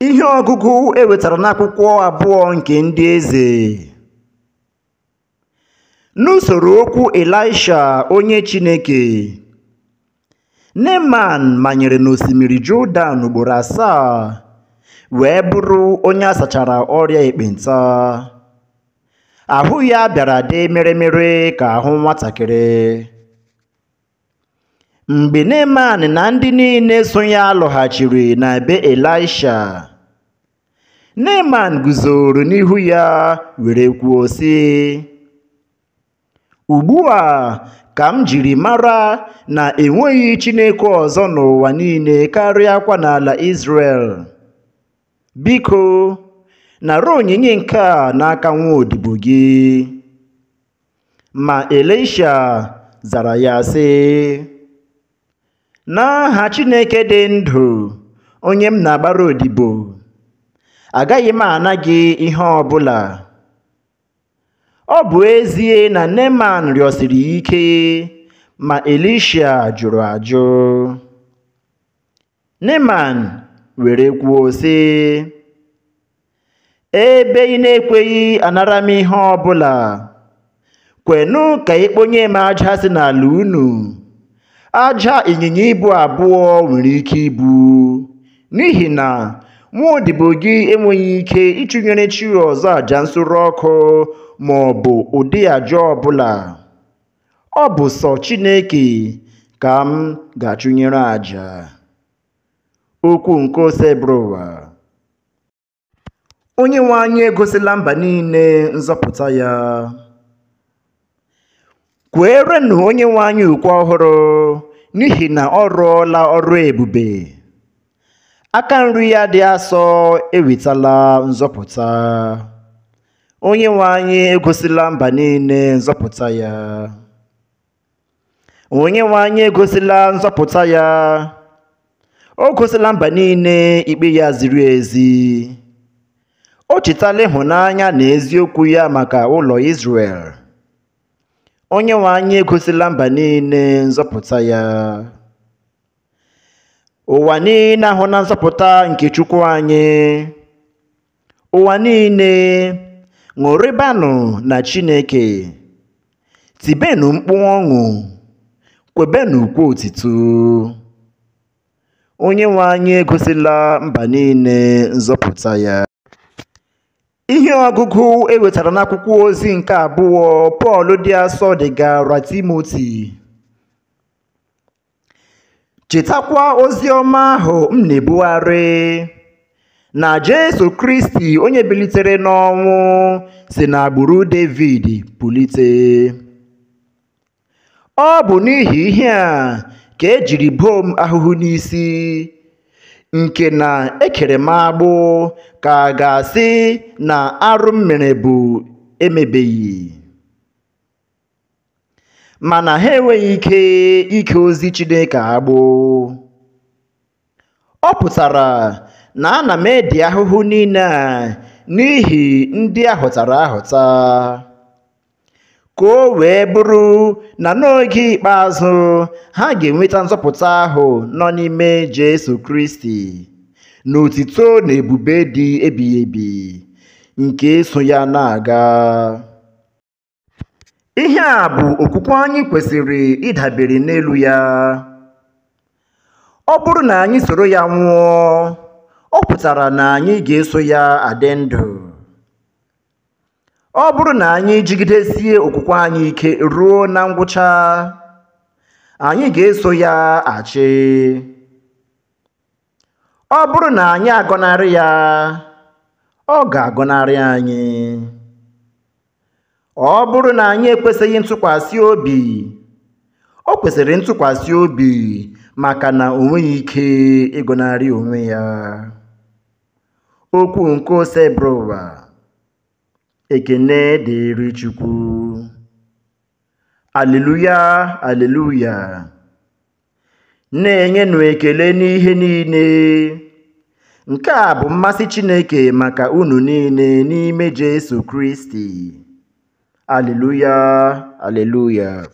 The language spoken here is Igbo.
Ihe ọgụgụ e wetara n'akwụkwọ abụọ nke Ndị Eze. N'usoro okwu Elisha onye Chineke, Neeman manyere n'osimiri Jọdan ugboro 7 wee bụrụ onye a sachara ọrịa ekpenta. Ahụ ya bịara dị mịrịmịrị ka ahụ nwatakịrị. Mgbe Neeman na ndị niile so ya lọghachiri na be Elisha, Neeman guzoro n'ihu ya were kwuo sị, "Ugbu a ka m jiri mara na enweghị Chineke ọzọ n'ụwa niile karịakwa n'ala Izrel. Biko, nara onyinye nke a n'aka nwaodibo gị." Ma Elisha zara ya sị, "N'aha Chineke dị ndụ, onye m na-agbara odibo, agaghị m ana gị ihe ọbụla." Ọ bụ ezie na Neeman rịọsiri ike, ma Elisha jụrụ ajụ. Neeman were kwuo sị, "Ebe ị na-ekweghị anara m ihe ọbụla, kwenụ ka ị kponye m aja si n'ala unu, aja ịnyịnya ibu 2 nwere ike ibu, n'ihi na nwaodibo gị enweghị ike ịchụnyere chi ọzọ àjà nsure ọkụ ma ọ bụ ụdị àjà ọbụla. Ọ bụ sọ Chineke ka m ga-achụnyere àjà." Okwu nke Osebụrụwa. Onyenwe anyị egosila mba niile nzọpụta ya. Kweerenụ Onyenwe anyị ukwe ọhụrụ, n'ihi na ọ rụọla ọrụ ebube. Aka nri ya dị asọ ewetala nzọpụta. Onyenwe anyị egosila mba niile nzọpụta ya. Onyenwe anyị egosila nzọpụta ya. O gosila mba niile ikpe ya ziri ezi. O chetala ịhụnanya na eziokwu ya maka ụlọ Izrel. Onyenwe anyị egosila mba niile nzọpụta ya. Ụwa niile ahụla nzọpụta nke Chukwu anyị. Ụwa niile, ṅụrịbanụ na Chineke. Tibenụ mkpu ọṅụ, kwebenụ ukwe otito. Onyenwe anyị egosila mba niile nzọpụta ya. Ihe ọgụgụ e wetara n'akwụkwọ ozi nke abụọ Pọl dị asọ degara Timoti. Chetakwa ozi ọma ahụ m na-ebugharị, na Jesu Kristi onye bilitere n'ọnwụ si n'agbụrụ Devid pulite. Ọ bụ n'ihi ihe a ka e jiri boo m ahụhụ n'isi, nke na ekere m agbụ ka a ga-asị na arụ m mere bụ emebeghị. Mana ha enweghị ike ike ozi Chineke agbụ. Ọ pụtara na ana m edi ahụhụ niile a n'ihi ndị a hụtara ahụta, ka o wee bụrụ na n'oge ikpeazụ ha ga-enweta nzọpụta ahụ nọ n'ime Jesu Kristi, n'otito na ebube dị ebighị ebi nke so ya na-aga. Ihe a bụ okwukwe anyị kwesịrị ịdabere n'elu ya. Ọ bụrụ na anyị soro ya nwụọ, ọ pụtara na anyị ga-eso ya adị ndụ. Ọ bụrụ na anyị jigidesie okwukwe anyị ike ruo na ngwụcha, anyị ga-eso ya achị. Ọ bụrụ na anyị agọnarị ya, ọ ga-agọnarị anyị. Ọ bụrụ na anyị ekwesịghị ntụkwasị obi, o kwesịrị ntụkwasị obi maka na o nweghị ike ịgọnarị onwe ya. Okwu nke Osebụrụwa. Ekene dịrị Chukwu. Alleluia, alleluia. Na-enyenụ ekele n'ihe niile. Nke a bụ mmasị Chineke maka unu niile n'ime Jesu Kristi. Alleluia, alleluia.